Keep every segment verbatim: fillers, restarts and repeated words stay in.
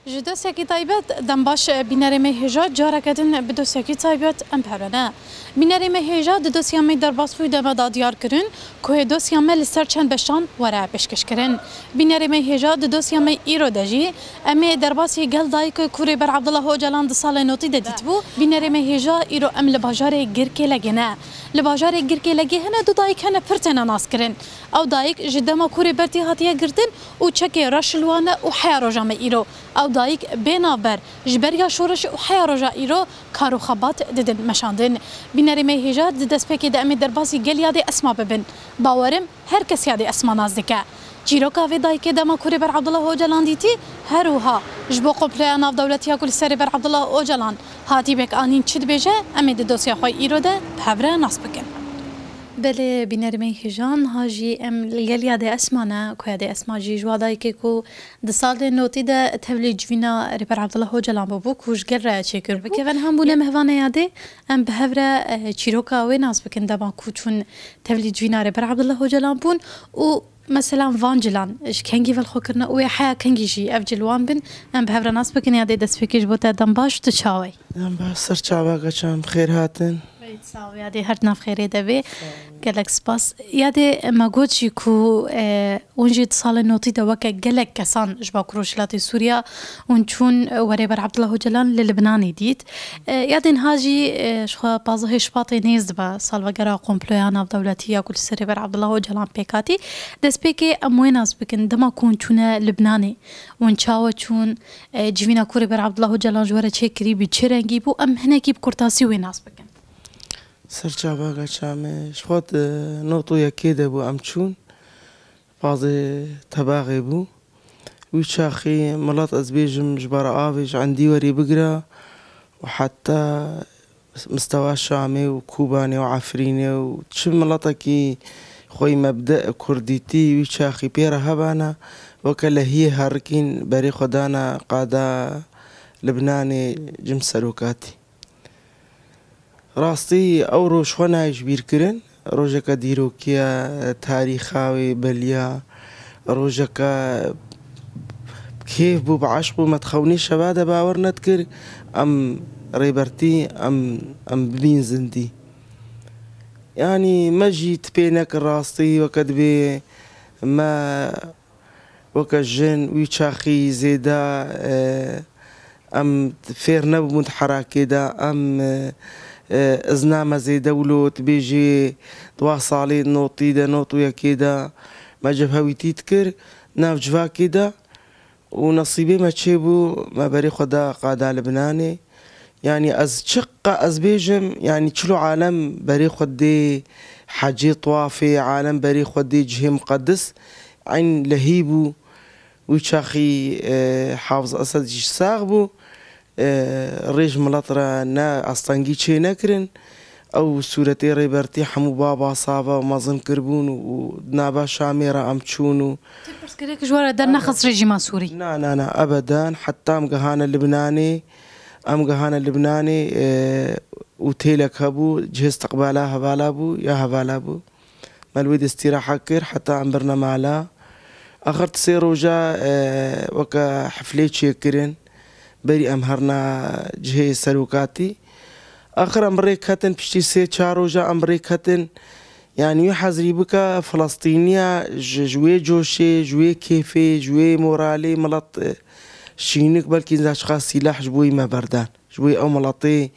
Ji dosyekî taybet, dem baş, bînerê me hêja, careke din bi dosyekî taybet em bi hev re ne. Bînerê me hêja di dosya me derbas bû de me da diyar kirin ku hê dosya me li ser çend beşan were pêşkêş kirin. Bînerê me hêja di dosya me îro de jî em ê derbasî gel dayik ku Rêber Abdullah Ocalan di salê notî de dîtibû. Bînerê me hêja îro em li bajarê Girkêlegê ne. Li bajarê Girkêlegê hene du dayik hene pir têne nas kirin. Ew dayik ji dema ku Rêber tê hatiye girtin û çekê reş li wan e û heya roja me îro. Ew dayik bê navber ji beriya şoreşê û heya roja îro kar û xebat didin meşandin. Bînerê me hêja di destpêkê de em ê derbasî gel yadê Esma bibin. Bawerim her kes yadê Esma nas dike. Çîroka vê dayikê dema ku Rêber Abdullah Ocalan dîtî, her wiha ji bo komploya navdewletî ya ku li ser Rêber Abdullah Ocalan hatî pêkanîn çi dibêje, em ê di dosya xwe îro de bi hev re nas bikin. Belê, bînerê me hêja, niha jî em li gel yadê Esma ne, ku yadê Esma jî ji wa dayikê ku di salê notî de tevlî civîna Rêber Abdullah Ocalan bûbû, ku ji gel re çêkir bû. Bi kevin hem bûne mehvanê yadê, em bi hev re, eh, çîroka wê nas bikin, dema ku çûn tevlî civîna Rêber Abdullah Ocalan bûn û, mesela, van cilan ji kengî ve li xwe kirine û wê heya kengî jî ev cil wan bin, em bi hev re nas bikin. Yadê, destpêkê ji bo te dem baş, tu çawa yî? Dem baş, ser çava geçan, bi xêr hatin. Sax ol yadê, her di nav xêrê de bê. Gelek spas. Yadê, me got jî ku, e, hûn jî di salê notî de weke gelek kesan ji Bakur Rojhilatê Sûriya hûn çûn, e, we Rêber Abdullah Ocalan li Libnanê dît. E, yadê niha jî, e, ji xwe pazdehê Şubatê nêz dibe salvegera komploya navdewletî ya ku li ser Rêber Abdullah Ocalan pêk hatî. Destpêkê em wê nas bikin, dema ku hûn çûne Libnanê, hûn çawa çûn, e, civîna ku Rêber Abdullah Ocalan ji we re çêkirî bi çi rengî bû, em hinekî bi kurtasî wê nas bikin. Ser çava geça me, ji xwe di not û yekê de bû em çûn. Pazê tebaxê bû. Wî çaxî milet, ez bêjim, ji bara avê ji endî werî bigira û heta mistewa Şamê û Kûbanê û Efrînê û çi miletekî xweyî mebde kurdîtî wî çaxî pê re hebana, weke lehiyê herikîn berê xwe dana qada Libnanê cim serokatî. Rastî ew roj xwe nayê ji bîr kirin. Rojeke dîrokiya, tarîxa wê beliya, rojeke kêf bû, bi eşq bû, me di xewnê şeva de bawer nedikir, em rêbertî, em, em bibîn zindî. Yanî me jî tipê nekir rastî, weke dibê me weke jin wî çaxî zêde, e, em fêr nebûbûn di herakê de, em, e, e, izna me zêde wilo dibêjê di wa salê notî de, not û yekê de me cebhewîtî dikir nav civakê de û nesîbê me çêbû, me berê xwe da qada Libnanê. Yanî ez çiqa ez bêjim, yanî çilo alem berê xwe dê hecê, tawafê, alem berê xwe dê cihê miqedis. Eyn lehî bû. Wî çaxî, e, Hafiz Esed jî sax bû. E, rêj milet re ne astengî çê nekirin. Ew sûretê Rêbertî hemû ba basava û mezin kiribûn û nava Şamê re em çûn û Tê pirsgirêk ji we re dernexist rejîma Sûrî? Na, na, na, ebeden. Heta em gihane Libnanê, em gihane Libnanê, e, otêlek hebû, cihê istiqbala hevala bû, ya hevala bû. Me li wê de îstîraha kir, heta em birine mala. Axir di sê roja, e, weke heflê çêkirin, berî em herna cihê serokatî. Axir em bi rê ketin, piştî sê çar roja em bi rê ketin. Yanî wî hezrî bike, Filistîniya ji, ji wê coşê, ji wê kêfê, ji wê moralê milet, e, şînik belkî zaçiqa sîlah ji bo wî me berdan. Ji bo wî ew miletê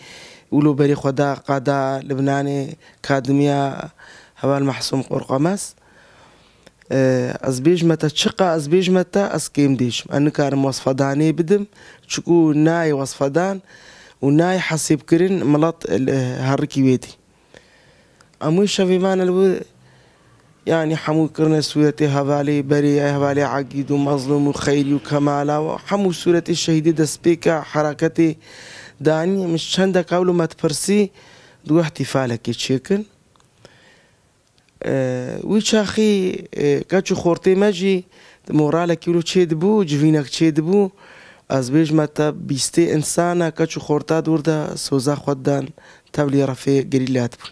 wilo berê xwe da qada Libnanê, kadimiya heval Mehsûm Qorqemez. E, ez bêjme te, çiqa ez bêjme te, ez kêm dêjim. Ez nikarim wesfedanê bidim, çiku nayê wesfedan û nayê hesêbkirin milet, e, herikî wê dî. Em wê şevê mane li wir, yanî hemû kirine sûretê hevalê berê, hevalê Egîd û Mezlûm û Xeyrî û Kemala û hemû sûretê şehîdê destpêka heraketê danî. Min ji çendeka wilo me dipirsî, digot îhtîfalekê çêkin. E, wî çaxî, e, keç û xortê me jî moralekî wilo çêdibû, civînek çêdibû. Ez bêjme te, bîstê însan e, keç û xorta dûr de soza xwe didan tevlî refê gerîla dibûn.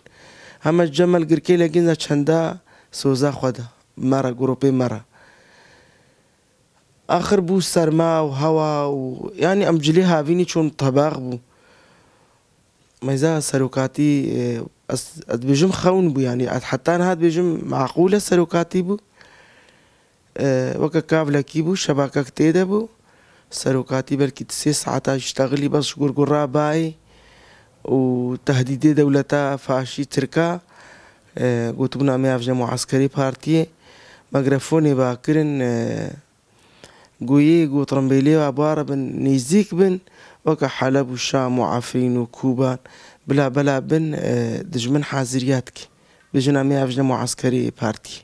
Heme ji cem me li Girkêlegê ne çenda soza xwe de, me re, grûpê me re. Axir bû serma û hewa û, yanî, em cilê havînî çûn tebax bû. Meyza serokatî, e, ez, ez dibêjim xewn bû, yanî, ez heta niha dibêjim meqûl e serokatî bû. E, weke kavlekî bû, şebakek tê de bû. Serokatî belkî di sê saeta jî ştexilî bes ji gurgura bayê û tehdîdê dewleta faşî tirka, e, gotibûn, "Em ê ev ji mueskerê partiyê." Megrefonê ba kirin, e, Goyê got, "Rimbêlê we bare bin, nêzîk bin, weke Heleb û Şam û Efrîn û Kûban, bila bela bin, e, dijmin haziriya dike. Bêjin em ê ev jine mueskerê partiyê."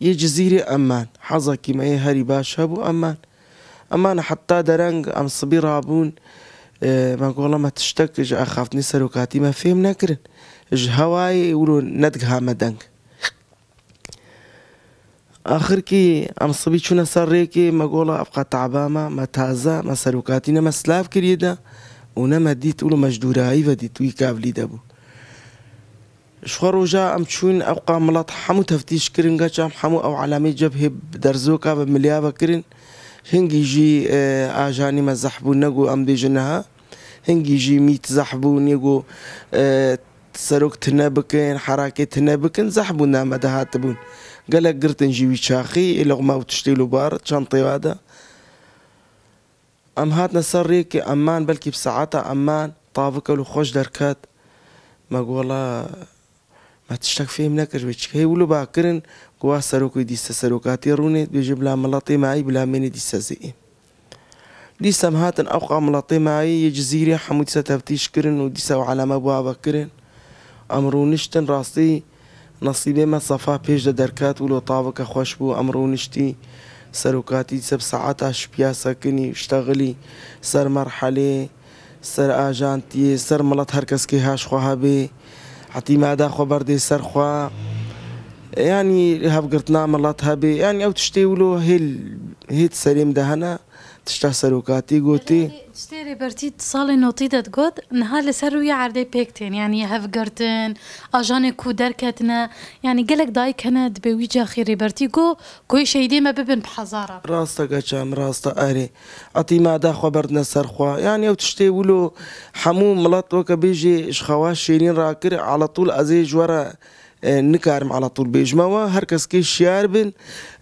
Yê Cizîrê em man. Hezekî me yê herî baş hebû, em man. Em man heta dereng em sibî rabûn, e, me gola me tiştek ji axaftinê serokatî me fêm nekirin. Ji hewayê wilo nedigiha me deng. Axirkî em sibî çûne ser rêkê, me gola ev qet taba me, me taze, me serokatî ne me silav kiriye de û ne me dît, wilo me ji dûrayî ve dît, wî kavlî de bû. Ji xwe roja em çûn, ew qa milet hemû teftîş kirin, geça em hemû ew elamê cebhê bi derzoka ve, milya ve kirin. Hingî jî, e, ajanî me zehf bûn, ne ku em bêjin niha. Hingî jî mît zehf bûn, yê ku, e, serok tune bikin, herakê tune bikin, zehf bûn, da me de hatibûn. Gelek girtin jî wî çaxî, ê loqma û tiştê li bar çantê wa de. Em hatine ser rêkê, em man, belkî bi saeta em man, tavike li xweş derket. Me got, "Wela, me tiştek fêm nekir, wê çi heye?" Wilo ba kirin, ku wa serok wê dîse serokatiyê rûnê, dibêje, "Bila miletê me ayî, bila mênê dîse zê." Dîsa em hatin ewqa miletê me yê Cizîrê, hemû dîsa teftîş kirin û dîsa ew elame bû ava kirin. Em rûniştin, rastî nesîbê me sefa pêş de derket, wilo tavike xweş bû, em rûniştî. Serokatî dîsa bi saeta şipiya sekinî, ştexilî, ser merhelê, ser ajantiyê, ser milet, her kes kê haş xwe hebê, etîmada xwe berdê ser xwe. Yanî hevgirtina milet hebê, yanî ew tiştê wilo hêl, hêt serê min de hene. Tişta serokatî gotî. Tiştê rêbertî di salê notî de digot, niha li ser rûyê erdê pêk tên, yanî hevgirtin, ajanê ku derketine, yanî gelek dayik hene, dibê wî caxî rêbertî got, ku yê şehîdê me bibin bi hezaran. Rast e, geça min, rast e, erê. Etîmada xwe berdine ser xwe. Yanî ew tiştê wilo hemû milet weke bêjê ji xewa şêrîn rakir, aletûl ez ê ji we re E, nikarim aletûl bêjime we, her kes kê şiyar bin,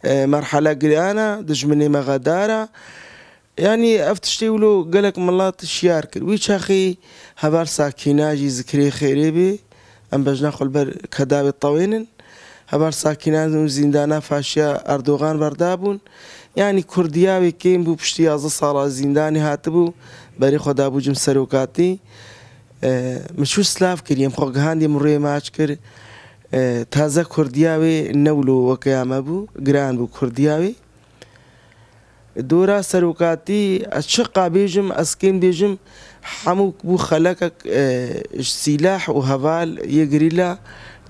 e, merhele giran e, dijminê me xedar e. Yanî ev tiştê wilo gelek milet şiyar kir. Wî çaxî heval Sakîna jî, zikirê xêrê bê, em bejna xwe li ber kedavê tewênin. Heval Sakîna û zîndana faşiya Erdogan berdabûn. Yanî kurdiya wê kêm bû, piştî yazdeh sala zîndanê hatibû, berê xwe dabû cem serokatî. E, min çû silav kir, yê min xwe gihandî, min rûyê maç kir. E, taze kurdiya wê ne wilo weke ya me bû, giran bû kurdiya wê. Dora serokatî, ez çiqa bêjim, ez kêm bêjim, hemû bû xelekek, e, ji sîlah û heval yê gerîla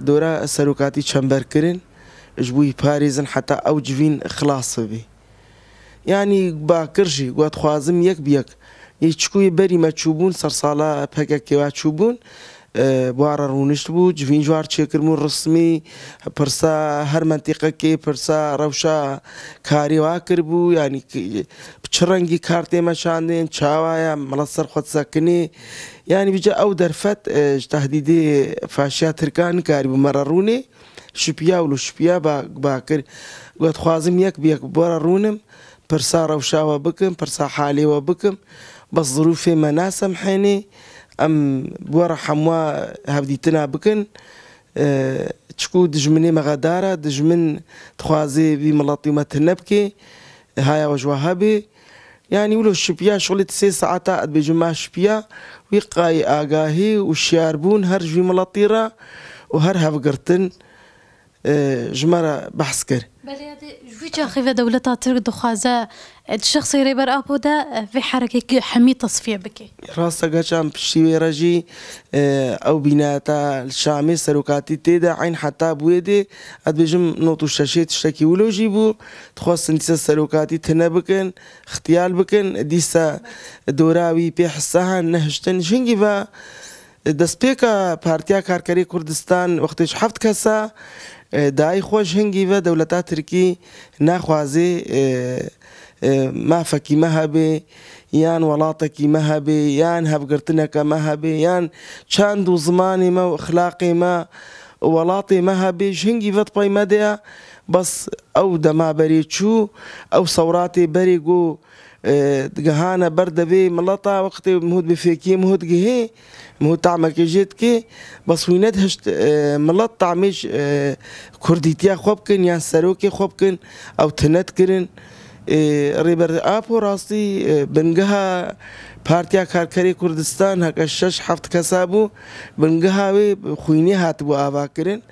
dora serokatî çember kirin, ji bo yî parêzin heta ew civîn xilas bibe. Yanî bakir jî, ku ez dixwazim yek bi yek. Yê çiku yê berî me çûbûn, sersala P K K wa çûbûn, e, bi wa re rûniştibû, civîn ji wa re çêkiribûn resmî, pirsa her mentîqekê, pirsa rewşa karê wa kiribû, yanî ki, bi çi rengî kar tê meşandin, çawa ye, milet ser xwe disekinê. Yanî vêca ew derfet, e, ji tehdîdê faşiya tirka nikarîbû me re rûnê. Şipiya wilo şipiya ba, ba kir. Got, dixwazim yek bi yek bi we re rûnim, pirsa rewşa we bikim, pirsa halê we bikim. Bes zirûfê me nasemhênê, em bi we re hemwa hevdîtina bikin. E, çiku dijminê me xedar e, dijmin dixwazê vî miletî me tune bike, haya we ji we hebê. Yanî wilo şipiya şixulê di sê saeta, ez dibêjim ma şipiya, wî qayî agahî û şiyarbûn her ji vî miletî re û her hevgirtin, e, ji me re behs kir. Belê, ya dê ji wî çaxê ve dewleta Tirk dixwaze, e, di şexsê Rêber Apo de, e, vê herekekî hemî tesfiye bike. Rast e, geçan piştî wê re jî, e, ew bînata li Şamê serokatî tê de, eyn heta bi wê dê, ez dibêjim nod û şeşê tiştekî wilo jî bû, dixwestin dîsa serokatî tune bikin, xtiyal bikin, dîsa dora wî pê hissa han nehiştin. Ji hingî ve destpêka Partiya Karkerê Kurdistan wextê ji heft kesa, e, dayî xwe, ji hingî ve dewleta Tirkî naxwazê, e, e, mafekî me hebe, yan welatekî me hebe, yan hevgirtineke me hebe, yan çend û zimanê me û exlaqê me û welatê me hebe, ji hingî ve di pey me de ye. Bes ew dema berê çû, ew sewratê berê ku, e, digihane ber devê mileta, wextê mihût bi fêkiyê mihût gihê, mihût tamekê jê dikê, bes wî nedihişt, e, milet tamê ji, e, kurdîtiya xwe bikin yan serokê xwe bikin, ew tune dikirin. E, Rêber Apo rastî, e, bingeha Partiya Karkerê Kurdistan heke şeş heft kesa bû, bingeha wê xwînê hatibû avakirin,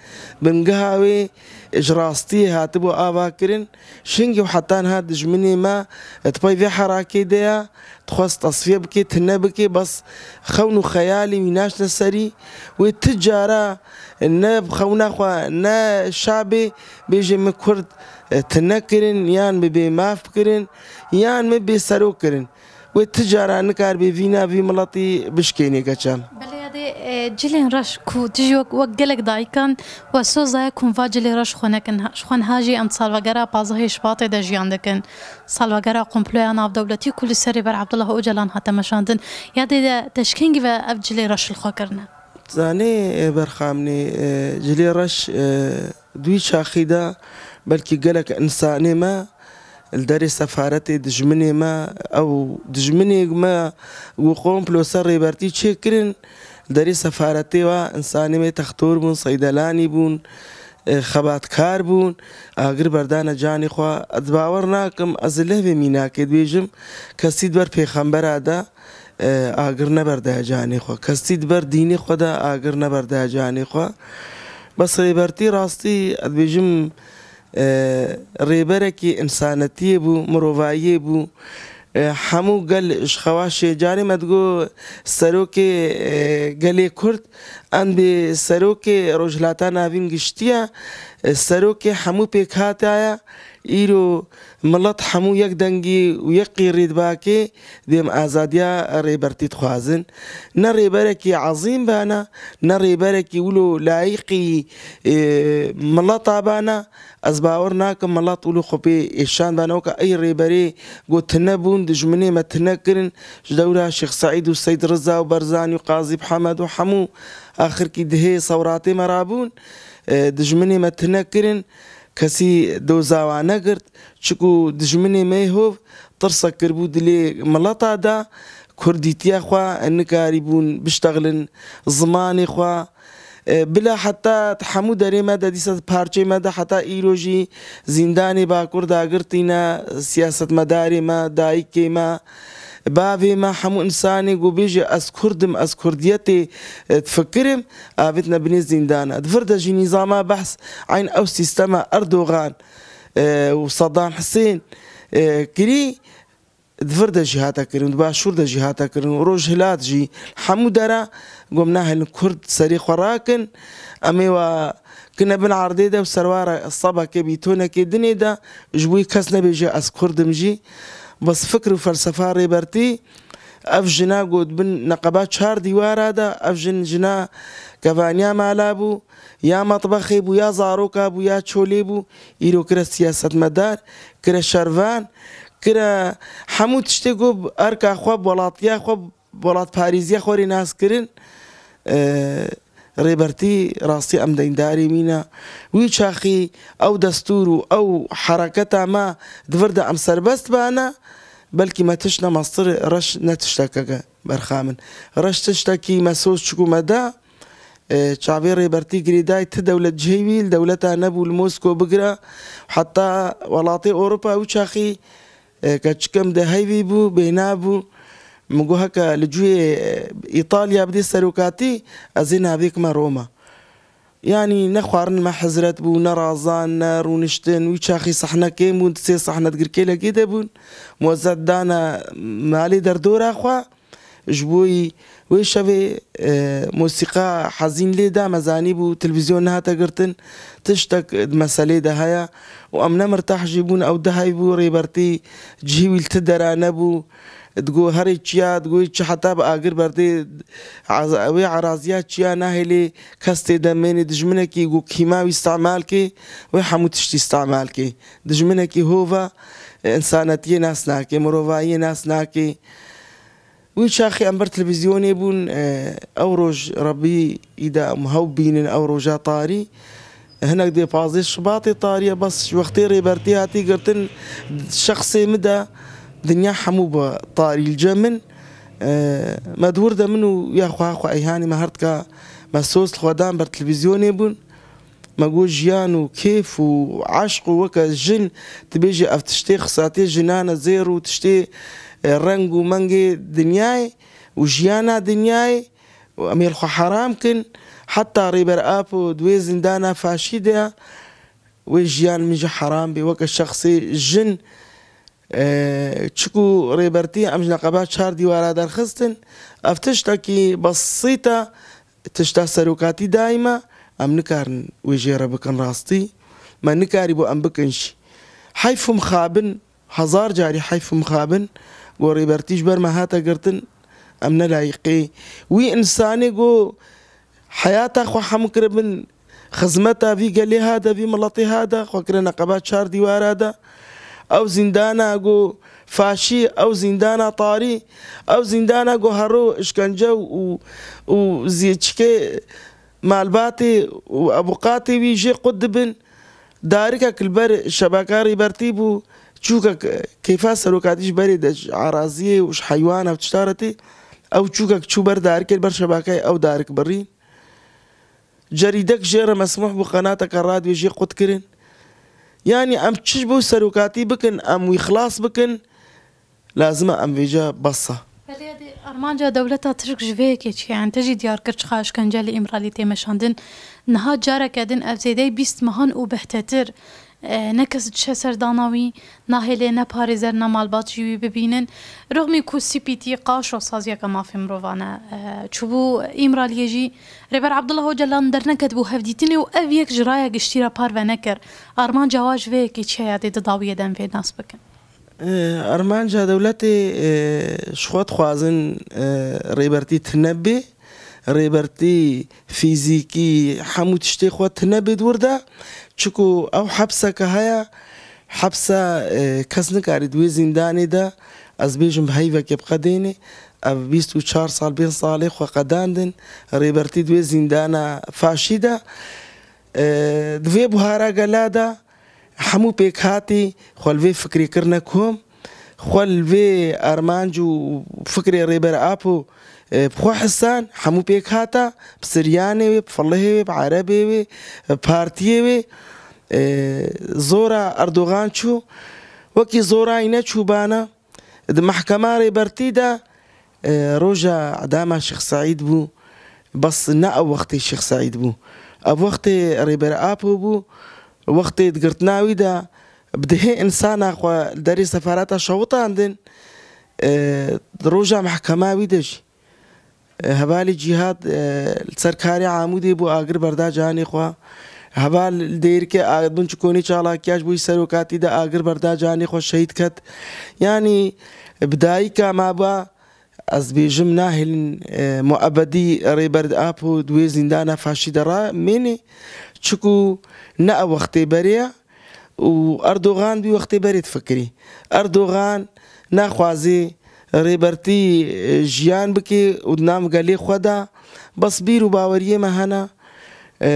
bingeha wê ji rastiyê hatibû avakirin. Şingî û heta niha dijminê me di pey vê herakê de ye, dixwest tesfiye bike, tune bike, bes xewn û xeyalê wî naşne serî. Wê ti cara ne bi xewna xwe, ne şabê bêje min Kurd, e, tune kirin, yan bibê maf bikirin, yan min bê serok kirin. Wê ti cara nikaribe vîna vî miletî bişkênê, keçem. Belê ya dê, e, cilên reş ku dijî wek, wek gelek dayikan we soza ye ku em va cilê reş xwe nekin. Ha-, ji xwe niha jî em di salvegera pazdehê Şibatê de jiyan dikin. Salvegera komploya navdewletî ku li ser Rêber Abdullah Ocalan hate meşandin. Ya dê de te ji kengî ve ev cilê reş li xwe kirine? Zanê, e, berxamnê, e, cilê reş, e, di wî çaxî de belkî gelek însanê me li derê sefaretê dijminê me, ew dijminê me û komplo ser Rêbertî çêkirin, li derê sefaretê wa însanê me textor bûn, seydelanî bûn, e, xebatkar bûn, agir berdane canê xwe. Ez bawer nakim, ez li vê mînakê dibêjim, kesî di ber pêxembera de, e, agir neberdaye canê xwe. Kesî di ber dînê xwe de agir neberdaye canê xwe. Bes Rêbertî rastî, ez dibêjim, e, rêberekî însanetiyê bû, mirovayiyê bû. E, hemû gel ji xewa şê. Carê me digo serokê, e, gelê Kurd, em bê serokê Rojhilata Navîn giştiye, e, serokê hemû pêkhata ye. Îro milet hemû yek dengî û yek qîrî dibakê, dê em azadiya Rêbertî dixwazin. Ne rêberekî ezîm bana, ne rêberekî wilo layîqî, e, mileta bana. Ez bawer nakim milet wilo xwe pê êşan bana weke ey rêberê got tune bûn, dijminê me tune kirin, ji dewra Şêx Seîd û Seyd Riza û Berzanî û Qazî Mihemed û hemû axirkî dihê sewratê me rabûn, e, dijminê me tune kirin. Kesî doza wan negirt, çiku dijminê me yê hov tirsek kiribû dilê mileta de, kurdîtiya xwe nikarîbûn biştexilin, zimanê xwe. E, bila heta di hemû derê me de, dîsa di parçeyê me de, heta îro jî zîndanê Bakur dagirtîne, siyasetmedarê me, dayikê me, bavê me, hemû însanê ku bêje ez Kurd im, ez Kurdiyetê, e, difikirim, avêtine binê zîndana. Di vir de jî nîzama behs eyn ew sîstema Erdogan, e, û Saddam Husên, e, kirî, di vir de jî hate kirin, di başûr de jî hate kirin û rojhilat jî, hemû dera gom nahêlin Kurd serê xwe rakin, em ê wa kine bin erdê de û serwara sebekê bîtonekê dinê de, ji bo wî kes nebêje ez Kurd im jî. Bes fikr û felsefa Rêbertî, ev jina got bin neqeba çar dîwara de, ev jin jina kevaniya mala bû, ya metbexê bû, ya zaroka bû, ya çolê bû, îro kire siyasetmedar, kire şervan, kire hemû tiştê ku bi erka xwe, bi welatiya xwe, bi welatparêziya xwe rê nas kirin. E, Rêbertî rastî em deyndarê wî ne. Wî çaxî ew destûr û ew hereketa me di vir de em serbest bane, belkî me tişt ne mestir reş ne tişteke berxamin. Reş tiştekî me soz çiku me da, e, çavê Rêbertî girêdayî ti dewlet cihê wî li dewleta nebû li Mosko bigira heta welatê Ewropa wî çaxî, e, keçikim de heyvî bû, bêhna bû. Min got heke li cuyê, e, Îtalya bidê serokatî, ez ê navê kime Roma. Yanî ne xwarin me hizret bû, ne razan, ne rûniştin. Wî çaxî sehne kêm bûn, sê sehne di girkêlekê de bûn. Muezzet dane malê derdora xwe. Ji bo wî wê şevê, e, mosîqa hezîn lê da, me zanîbû televîzyon nehate girtin, tiştek di meselê de heye û em ne mirtah jî bûn, ew dihey bû, Rêbertî cihî wî li ti dera nebû. Digo herê çiya, digo çi heta bi agir berdê, ez-, wê eraziya çiya nahêlê kes tê demênê, dijminekî ku kîma wî îstemal kê, wê hemû tiştî îstemal kê. Dijminekî hov e, însanetiyê nas nake, mirovahiyê nas nake. Wî çaxê em ber televîzyonê bûn, e, ew roj Rebbî îda em hew bînin ew roja tarî. Hinek dê pazdeh Şibatê tarî ye, bes ji wextê Rêbertî hatî girtin, şexsê min de dinya hemû bi tarî li cem min. E, me di wir de min û ya xweha xwe Eyhanê me her tika me soz li xwe dan ber televîzyonê bûn. Me got jiyan û kêf û eşq û weke jin dibêjî ev tiştê xisatê jinan e zêr û tiştê, e, reng û mengê dinyayê û jiyana dinyayê û em ê li xwe heram kin. Heta Rêber Apo di wê zîndana faşî de wê jiyan min jî heram bê weke şexsê jin. E, çiku Rêbertî em ji neqeba çar dîwara derxistin, ev tiştekî besît e, tişta serokatî dayî me, em nikarin wê jê re bikin rastî. Me nikarîbû em bikin jî. Heyf û mixabin, hezar carî heyf û mixabin, ku Rêbertî ji ber me hate girtin, em ne layîqê wî însanê ku heyata xwe hem kiribin, xizmeta vî gelê ha de, vî miletê ha de, xwe kire neqeba çar dîwara de. Ew zîndana ku faşî, ew zîndana tarî, ew zîndana ku hero, îşkence û, û zî çikê malbatê û ebûqatê wî jê qut dibin. Darikek li ber şebaka Rêbertî bû, çûkek kêfa serokatî ji berê de ji araziyê û ji heywan ev tişta re tê. Ew çûkek çû ber darikê, li ber şebakeyê ew darik birî. Cerîdek jê re mesmûh bû, qenateke radyoyê jê qut kirin. Yanî em çi ji bo serokatî bikin, em wî xilas bikin, lazim e em vêca bes e. Belê, dê armanca dewleta Tirk ji vê yekê çi ye? Yanî te jî diyar kir çiqa îşkence li Îmralî tê meşandin. Niha careke din ev zêdeyî bîst mehan û behtetir. E, ne kes dişe ser dana wî, nahêlê ne parêzer ne malbat jî wî bibînin. Rixmî ku C P T qaşo saziyeke mafê mirovan e, e, çûbû Îmraliyê jî Rêber Abdullah Ocalan derneketibû hevdîtinê û ev yek ji raya giştî re parve nekir. Armanca wa ji vê yekê çi ye ya dê di dawiyê de em vê nas bikin? E, armanca dewletê, e, ji xwe dixwazin, e, Rêbertî tune bê. Rêbertî fîzîkî, hemû tiştê xwe tune bê di wir de. Çiku ew hepseke heye, hepsa, e, kes nikarî di wê zîndanê de, ez bêjim bi heyvekê bi qedênê, ev bîst û çar sal, pênc salê xwe qedandin, Rêbertî di wê zîndana faşî de. E, di vê buhara gela de, hemû pêkhatî xwe li vê fikrê kirine kom, xwe li vê armanc û fikrê Rêber Apo, e, bi xwe hisan, hemû pêkhata, bi Siryanê wê, bi Filihê wê, bi Erebê wê, bi partiyê wê, e, zora Erdogan çû, wekî zora wî neçûbana. Di mehkema Rêbertî de, e, roja edama Şêx Seîd bû, bes ne ew wextê Şêx Seîd bû. Ev wextê Rêber Apo bû, wextê di girtina wî de bi dehê însana xwe li derê sefareta şewitandin, e, di roja mehkema wî de jî. Hevalê Cîhad, e, li ser karê Amûdê bû, agir berda canê xwe. Heval li Dêrikê, a, bin çikonê çalakiya ji bo serokatî de agir berda canê xwe, şehîd ket. Yanî bi dayika me ba, ez bêjim nahêlin, e, muebedî Rêber Apo di wê zîndana faşî de ra mênê. Çiku ne ew wextê berê ye. Û Erdogan wî wextê berê difikirî. Erdogan naxwazê Rêbertî, e, jiyan bike û di nav gelê xwe de bes bîr û baweriyê me hene. E,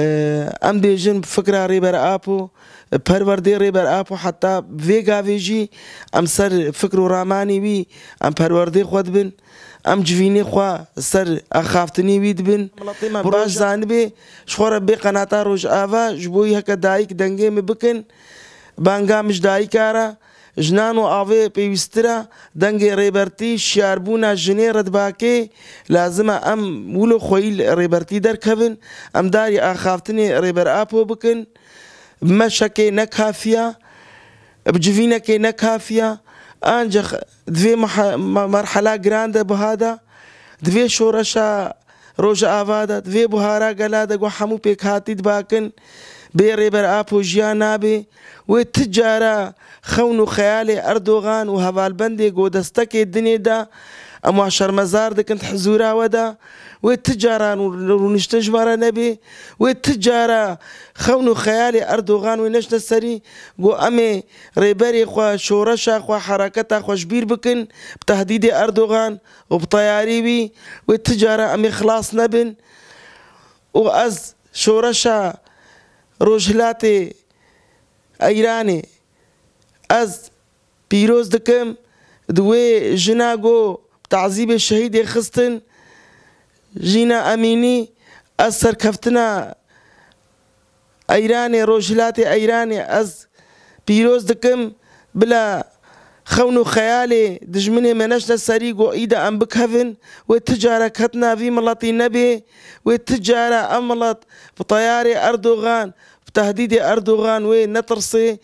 em bêjin bi fikra Rêber Apo, e, perwerdê Rêber Apo heta vê gavê jî em ser fikr û ramanê wî em perwerdê xwe dibin. Em civînê xwe ser axaftinê wî dibin. Miletê me baş zanibê, ji xwe re bê qenata Rojava, ji bo yeke dayik dengê min bikin. Banga min ji dayika re, ji nan û avê pêwîstir e, dengê Rêbertî, şiyarbûna jinê re dibakê, lazim e em wilo xweyî li Rêbertî derkevin, em darî axaftinê Rêber Apo bikin. Bi meşekê ne kafiya, bi civînekê ne kafiya, ancaq di vê meha-, me-, merhela giran de buha de, di vê şoreşa Rojava de, di vê buhara gela de ku hemû pêkhatî dibakin, Bê Rêber Apo jiyan nabe. Wê ti cara xewn û xeyalê Erdogan û hevalbendê ku destekê dinê de, em wa şermezar dikin di hizûra we de. Wê ti cara rû-, rûniştin ji me re nebe. Wê ti cara xewn û xeyalê Erdogan wê neşne serî, ku em ê rêberê xwe, şoreşa xwe, hereketa xwe ji bîr bikin, bi tehdîdê Erdogan û bi teyarê wî. Wê ti cara em ê xilas nebin. Û ez şoreşa Rojhilatê Eyranê ez pîroz dikim, di wê jina ku bi tazîbê şehîdê xistin, Jîna Emînî, ez serkeftina Eyranê, Rojhilatê Eyranê ez pîroz dikim. Bila xewn û xeyalê dijminê me neşne serî, ku îda em bikevin. Wê ti cara ketina vî miletî nebe. Wê ti cara ev milet bi teyarê Erdogan, bi tehdîdê Erdogan wê netirse.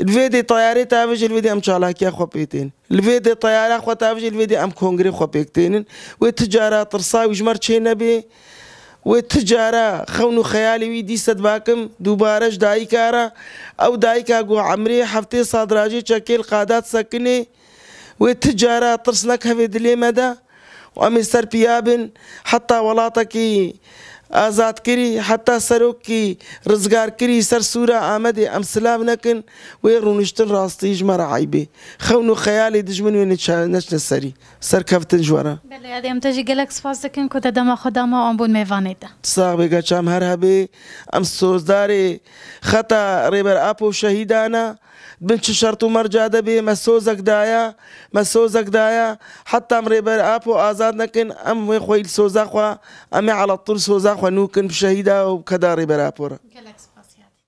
Li vê dê teyarê tavêje, li vê dê em çalakiya xwe pê tên. Li vê dê teyara xwe tavêje, li vê dê em kongrê xwe pêk tênin. Wê ti cara tirsa wî ji me re çê nebe. Wê ti cara xewn û xeyalê wî dîse dibakim dubare ji dayika re. Ew dayika ku emrê heftê sal dirajê çekê li qada disekine. Wê ti cara tirs nekeve dilê me de. Û em ê ser piya bin, heta welatekî azadkirî, heta serokî rizgarkirî ser sûra Amedê em silav nekin, wê rûniştin rastî ji me re eyb e. Xewn û xeyalê dijmin wê neçe-, neçne serî. Serkeftin ji we re. Belê, Adê, em te jî gelek spas dikin ku te dema xwe da me û em bûn mêvanê te. Sax bê, geça em her hebê. Em sozdarê xeta Rêber Apo şehîdana. Bin çi şert û merca de bê, me sozek daya, me sozek daya. Heta em Rêber Apo azad nekin, em wê xweyî li soza xwe, em ê elattir soza xwe nû kin bi şehîda û bi keda Rêber Apo re. Gelek spas.